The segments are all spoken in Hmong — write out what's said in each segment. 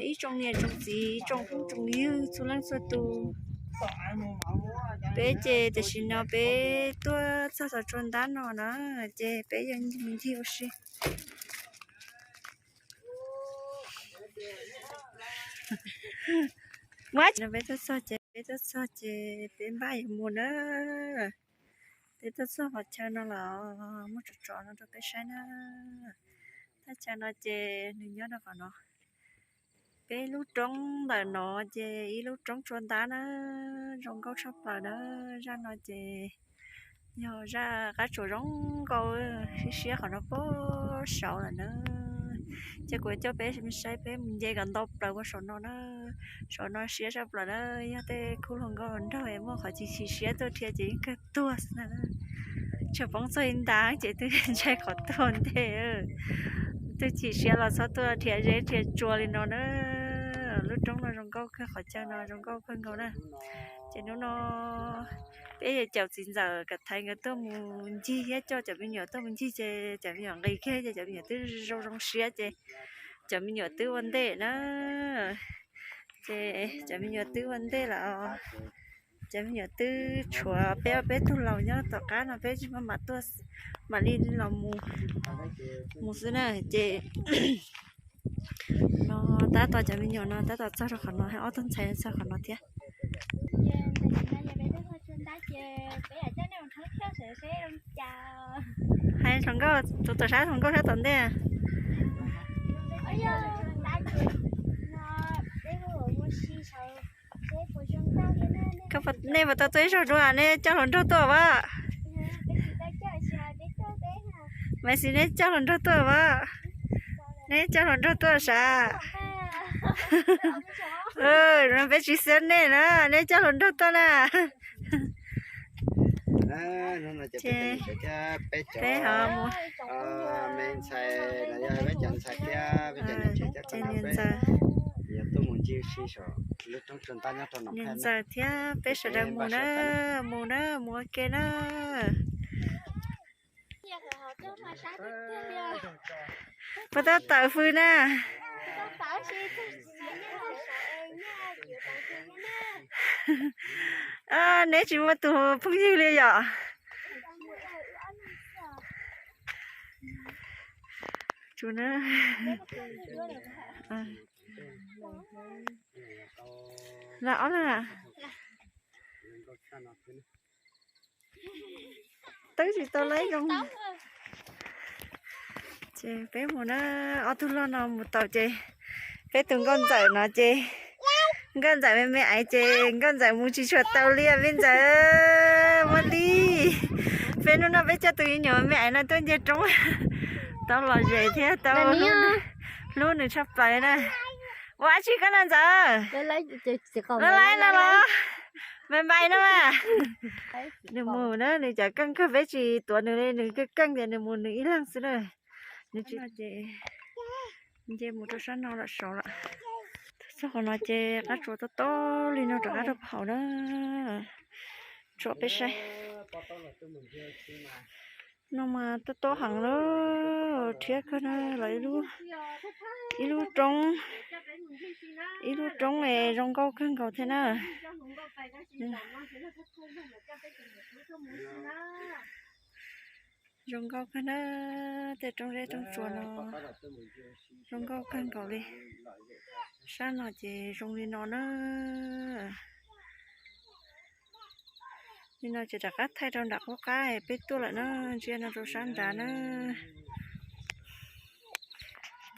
Ib tsoom niam tsoom txiv tsoom phooj tsoom ywg txhua leej txhua tus, peb ces tam sim no peb tuaj txog tom tsua ntab no na, ces peb yuav mus ncig ua si. Peb tuaj txog ces, peb tuaj txog ces peb npaj yuav mus na. Peb tuaj txog qhov chaw no los muaj tsov tsov no rau peb saib na. Thaj chaw no ces nws nyob rau qhov no. Peb lub roob ntawm no ces ib lub roob tsua ntab na, zoo nkauj tshaj plaws na. Zaj no ces yog zaj qab tsuas zoo nkauj, siab siab qhov no puag saud lawm na. Ces kuv coj peb saib peb mus nce kom ntau plaws ua saum no na. Saum no siab tshaj plaws na, yog tej khub hluas nkauj hluas nraug muaj qhov chim chim siab tuaj dhia ces yeej kawg tuag xwb na. Tsuas poob txog ib nta ces twb ntshai qhov tuag ntej. Twb chim siab los txhob tuaj dhia zeb dhia tsua li no na. Lub roob no zoo nkauj kawg, qhov chaw no zoo nkauj kawg nkaus na. Ces hnub no peb yuav caum txiv ntxawm Kav Thaiv nkawd tuaj mus ncig thiab, coj cov me nyuam tuaj mus ncig ces cov me nyuam nqis kiag ces cov me nyuam twb zoo zoo siab ces cov me nyuam twb ua ntej na. Ces cov me nyuam twb ua ntej lawm, cov me nyuam twb tshuav peb ob peb tug laus nyob tom qab no, peb tsis maj mam tuaj, mam li los mus xwb na. Ces no tab tom cov me nyuam no tab tom txog rau qhov no, ob tug ntxhais txog qhov no thiab. Hais hluas nkauj, tus tom sab hluas nkauj sab tom ntej. Nej puas tau tuaj ib zaug dua, nej coj hluas nraug tuaj as? Mas xij nej coj hluas nraug tuaj as? Nej coj hluas nraug tuaj sav? Peb tsis xiab nej na, nej coj hluas nraug tuaj na. Peb ho mus, niam ntxawm, niam ntxawm thiab peb sawv daws mus na, mus na, mus ua ke na. Puas tau tawm fws na? Neb tsis muaj tus phooj ywg li yom? Lam ob na. Twb tsis tau laib zoo. Ces peb mus na, ob tug loj no mus tau ces peb tus nkauj ntxawm no ces, nkauj ntxawm me me aiv ces nkauj ntxawm mus tsis tshua tau li, me ntxawm muab li. Peb hnub no peb coj tus me nyuam me aiv no tuaj nce roob, tau lom zem thiab tau hlub nws tshaj plaws na. Ua dab tsi koj no ntxawm? Laj laib no los? Npais npais no mas. Nws mus na, nws cov keej kawg, peb tsis tuav nws li, nws keej keej tias nws mus nws ib leeg xwb na. Nws tsis, ces nce mus rau sab no lawm saud lawm. Txog qhov no ces qab tsuas tob tob li no rov qab rau hauv na. Tso peb saib. No mas tob tob heev lawm, rhiab kawg na, los ib lub roob, ib lub roob es zoo nkauj kawg nkaus thiab na. Zoo nkauj kawg na, tej roob zeb roob tsuas no zoo nkauj kawg nkaus li. Sab no ces zoo li no na. Li no ces rov qab thaij rau nram qub qab peb tuaj lawm na, ntsia no rau sab nrad na.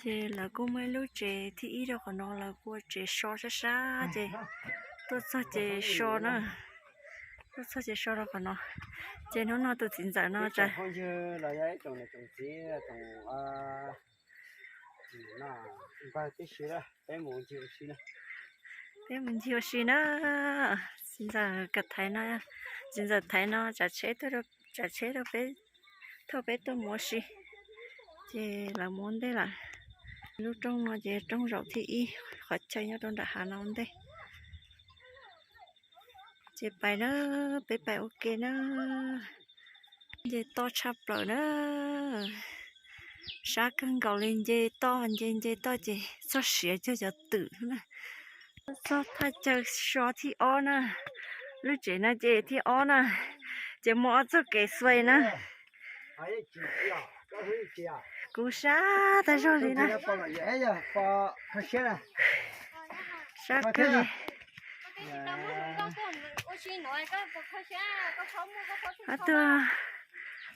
Ces lawv kuj muaj ib lub tsev thib ib rau qhov no, lawv kuj ua tsev so sab sab ces tuaj txog ces so na, tuaj txog ces so rau qhov no. Ces hnub no tus txiv ntxawm no, peb mus ncig ua si na, txiv ntxawm Kav Thaiv no, txiv ntxawm Thaiv no tsav tsheb, tsav tsheb rau peb, thauj peb tuaj mus ua si. Ces lawv mus ua ntej lawm. Lub roob no ces roob zaum thib ib, qhov chaw nyob rau nram hav no ua ntej. Ces pais na, peb pais ua ke na. Nce toj tshaj plaws na. Sab kawg nkaus li, nce toj nce nce toj ces txog siav cog cov twm na. Txog thaj chaw so thib ob na, lub tsev no ces thib ob na, ces muaj ob txoj kev xuas na. Kuv sab tag zog li na. Sab kawg li. Ob tug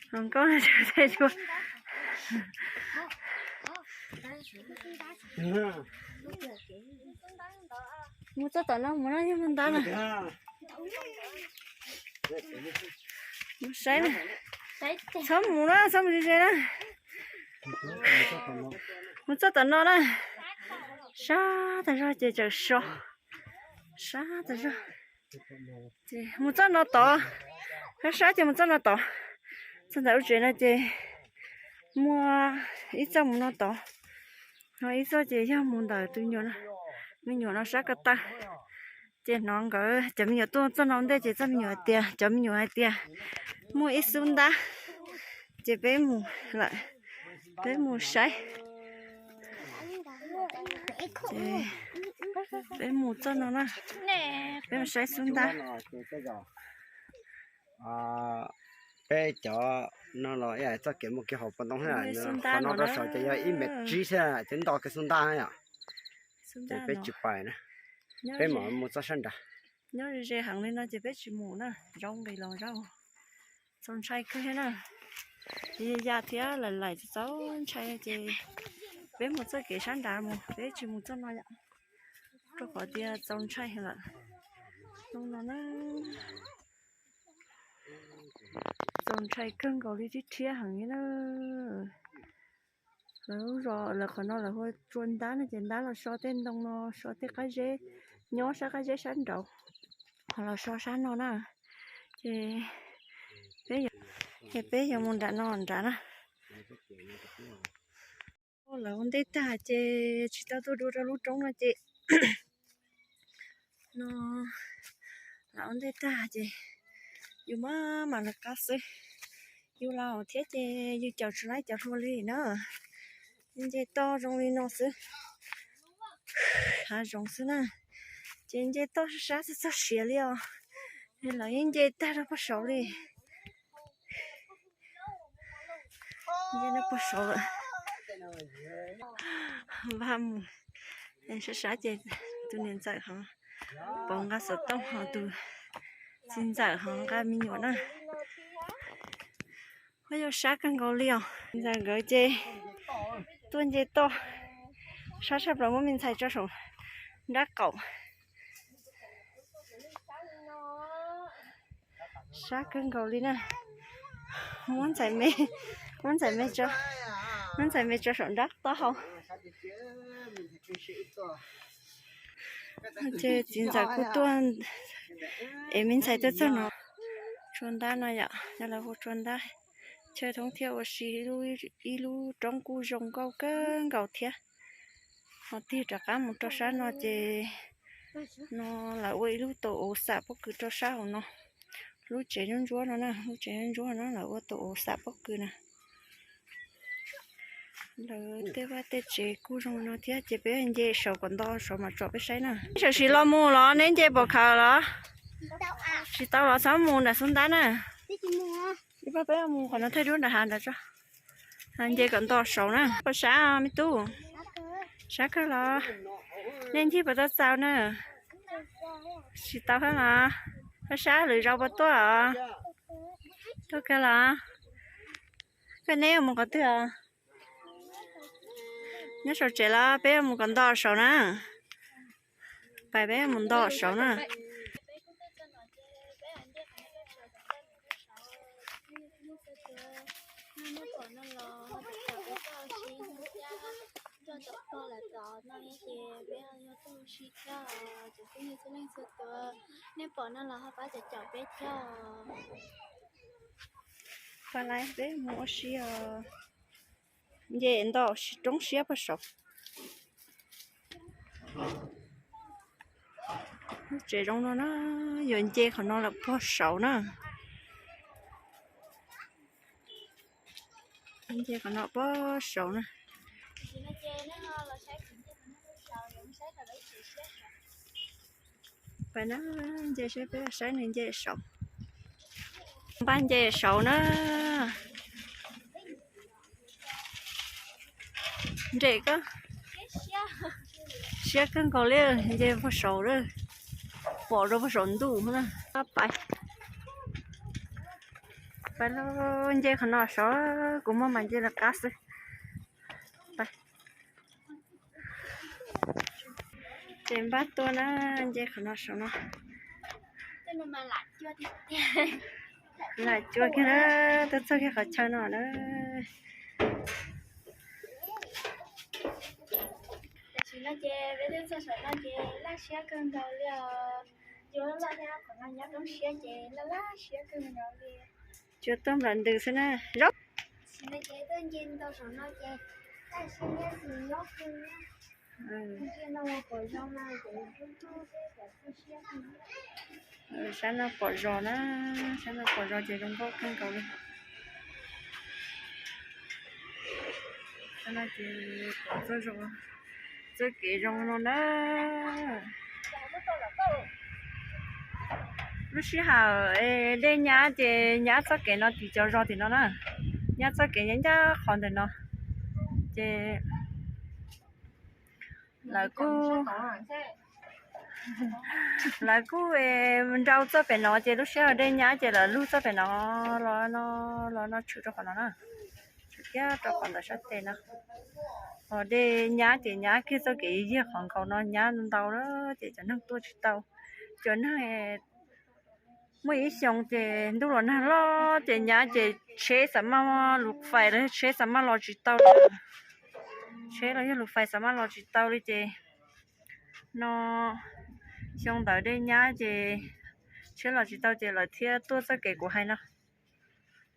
hluas nkauj no tseem teb cua. Mus txoj tom no mus na, yog mus ntab na. Mus saib na. Txhob mus na, txhob mus ze ze na. Mus txoj tom no na. Sab tag zog ces tseem so. Sab tag zog. Ces mus txoj no tod. Sab sab ces mus txoj no tod. Txog ntawm lub tsev no ces muaj ib txoj mus no tod. No ib txoj ces yog mus ntawm tus nyuam, me nyuam no sab ko taw. Ces hnov nkawd cov me nyuam tuaj txog no ntej ces txoj me nyuam hais tias, cov me nyuam hais tias muaj ib xub ntab, ces peb mus lawm, peb mus saib. Ces peb mus txoj no na, peb mus saib xub ntab. Peb cov no los txoj kev mus kev haus pov ntoo, qhov no rau saum ces yog ib mev tsib thiab, ces nto kiag xub ntab yom. Ces peb tsis pais na, peb mam mus txoj sab nrad. Nyob ze ze heev li no ces peb tsis mus na, zaub nqis los zaub. Txaus ntshai kawg thiab na. Yog yam thiab lawm laim txaus ntshai ces peb mus txoj kev sab nrad mus, peb tsis mus txoj no yom. Rau qhov tias txaus ntshai lawm. Hnub no na, txaus ntshai kawg nkaus li, tib rhiab heev li na. Lawv lub zos lawv qhov no lawv hu ua Tsua Ntab no ces ntab los so tej ntoo no, so tej qab zeb, nyob sab qab zeb sab nraud, ho los so sab no na. Ces peb, ces peb yuav mus nram no nrad na. Lawv ua ntej tag ces tsis tau tuaj dua rau lub roob no ces no, lawv ua ntej tag ces yus mam mam lawv qab xwb. Yus laus thiab ces yus caum tsis laib cov hluas li na. Nce toj zoo li no xwb, hav zoov xwb na. Ces nce toj sab sab txog txog siav li os. Lawv yeej nce tag rau pog saud li. Nce rau pog saud lawm. Npaj mus sab sab ces tus niam ntxawm ho pov nqa xov tooj, ho tus txiv ntxawm ho nqa me nyuam na. Ua yog sab kawg nkaus li os. Txiv ntxawm nkawd ces tuaj nce toj, sab tshaj plaws muab me ntxhais tso saum nrab qaum. Sab kawg nkaus li na. Muab ntxhais me, muab ntxhais me tso, muab ntxhais me tso saum nrab taub hau. Ces txiv ntxawm kuj tuaj ev me ntxhais tuaj txog no. Tsua Ntab no yom, yog lawv hu Tsua Ntab. Chaw thoob thiab ua si, ib lub roob kuj zoo nkauj kawg nkaus thiab. Ho tig rov qab mus rau sab no ces no lawv ua ib lub tau uv xam pob kws rau sab hauv no. Lub tsev ntsuab ntsuab no na, lub tsev ntsuab ntsuab no lawv ua tau uv xam pob kws na. Lawv tej vaj tej tsev kuj zoo no thiab ces peb nce saud kom nto saud mam tsom peb saib na. Neb tseem sim los mus los neb nce pom khawv los? Tsis tau los txhob mus nram xub ntab na. Ib pab peb mus qhov no thaij duab nram hav ntawd tso. Nce kom nto saud na. Poj sab me tub, sab kawg los? Nej ncig puas tau txaus na? Tsis tau hab los? Poj sab lwm zaus puas tuaj os? Tuaj kawg los? Koj neb yuav mus qhov twg os? Nyob saum tsev los peb yuav mus kom nto saud na. Pais peb yuav mus nto saud na. Nej pom no los ho pab caum caum peb thiab. Pab lawv peb mus ua si os. Nce nto roob siab pog saud. Lub tsev zoo no na, yuav nce qhov no lawm pog saud na. Nce qhov no puag saud na. Pais na, nce saib peb saib nws nce saud. Npaj nce saud na. Nrem koj. Siab kawg nkaus li, nce puag saud lawm. Pom rau puag saum ntuj na. Pais, pais lauj, nce qhov no saud, kuv muaj mas nce lawv qab xwb. Pais. Ces npaj tuaj na, nce qhov no saud no. Lam cuag kiag na, tuaj txog kiag qhov chaw no na. Tam sim no ces peb twb txog saum no ces laj siab kawg nkaus li os. Cua loj thiab qhov no nyob roob siab ces laj laj siab kawg nkaus li. Cua tuaj nplawm ntws xwb na. Zaub. Tam sim no ces tuaj nce ntau saum no ces laj siab nyob kawg na. Sab no pom zos na, sab no pom zos ces zoo nkauj kawg nkaus li. Sab no ces pom txoj zos, txoj kev zoo no na. Lub sij hawm dej nyab ces nyab txoj kev no tim cov zos tim no na, nyab txoj kev nyab ncaj qhov ntawm no, ces lawv kuj, lawv kuj nrau txoj pem no ces lub sij hawm dej nyab ces lawv lug txoj pem no los no, los no tshwm rau qhov no na, tshwm kiag rau qhov ntawd sab tes no. Ho dej nyab ces nyab kiag txoj kev yag qhov nkaus no nyab ntau lawm ces cov neeg tuaj tsis tau. Cov neeg muaj ib xyoo ces ntuj los nag loj ces nyab ces tsheb xav maj lus fais los yog tsheb xav maj los tsis tau li. Tsheb los yog lus fais xav maj los tsis tau li ces no xyoo ntawd dej nyab ces tsheb los tsis tau ces lawv thiaj tuaj txoj kev kuv hais no.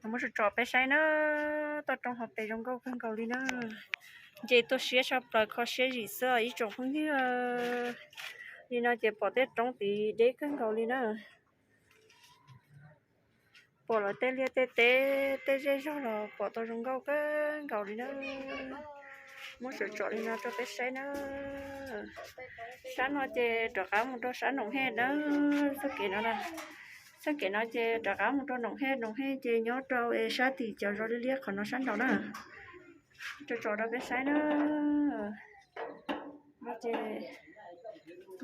Muab tso tso peb saib na, toj roob hauv pes zoo nkauj kawg nkaus li na. Nce tuaj siab tshaj plaws kho siab zim xwb ib tsoom phooj ywg. Li no ces pom tej roob tid deb kawg nkaus li na. Pom lawv tej liaj tej teb tej zej zog los pom tau zoo nkauj kawg nkaus li na. Muab tso tso li no rau peb saib na. Sab no ces rov qab mus rau sab Noom Hej na, txoj kev no na. Txoj kev no ces rov qab mus rau Noom Hej, Noom Hej ces nyob rau sab tim cov zos liab liab qhov no sab nraud na. Tso tso rau peb saib na. No ces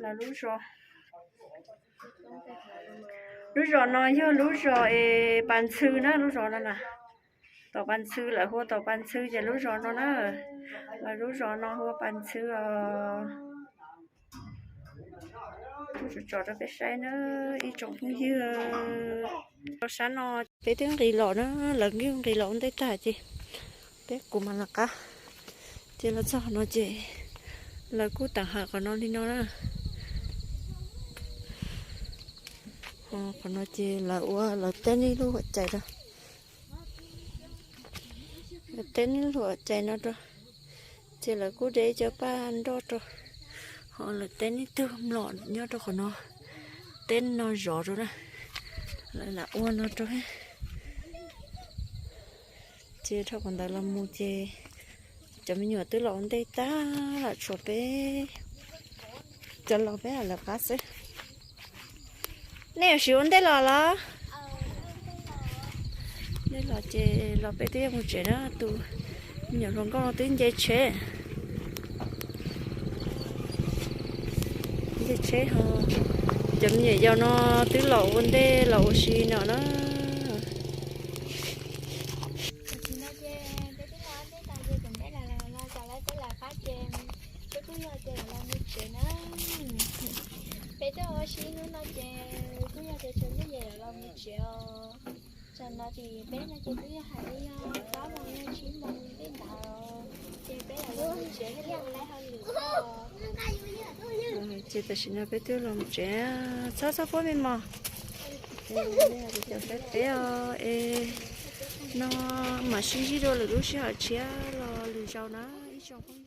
lawv lub zos, lub zos no yog lub zos es Pas Ntxhw na, lub zos no na. Tom Pas Ntxhw, lawv hu ua Tom Pas Ntxhw ces lub zos no na. Lawv lub zos no hu ua Pas Ntxhw os. Tso tso rau peb saib na ib tsoom phooj ywg. Rau sab no peb twb nqis los na, lawv twb nqis los ua ntej tag ces peb kuv mam lawv qab. Ces los txog qhov no ces lawv kuj teem hawm qhov no li no na. Qhov no ces lawv ua lawv teb ib lub huam cai rau, lawv teb ib lub huam cai no rau. Ces lawv kuj de cov paj nroj rau, ho lawv teb ib tug mlom nyob rau qhov no, teb no zov rau na. Lawv lam ua no rau. Ces dhau qhov ntawd los mus ces cov me nyuam twb los ua ntej tag lawm, tshuav peb cov laus peb lawv qab xwb. Nej yuav siv ua ntej los los? Nej los ces los peb twb yuav mus tsev na, tus me nyuam hluas nkauj no twb nce tsheb, nce tsheb ho cov me nyuam yaus no twb los ua ntej los ua si no na. Tam sim no ces peb twb los ua ntej tas ces kom peb los los kom lawv peb lawv qab ces peb kuj yog tias los mus tsev na. Peb tuaj ua si hnub no ces kuj yog tias tsaus ntuj ces los mus tsev os. Tsam no ces peb no ces twb yog hais li yog plaub moos yog tsib moos tej ntawd ces peb los mus tsev thiaj li ua tau hauj lwm. Ces tam sim no peb twb los mus tsev, txhob txhob puab me mos. Cov saib peb os es no mam sib ntsib dua lwm lub sij hawm tshiab los lwm zaus na ib tsoom phooj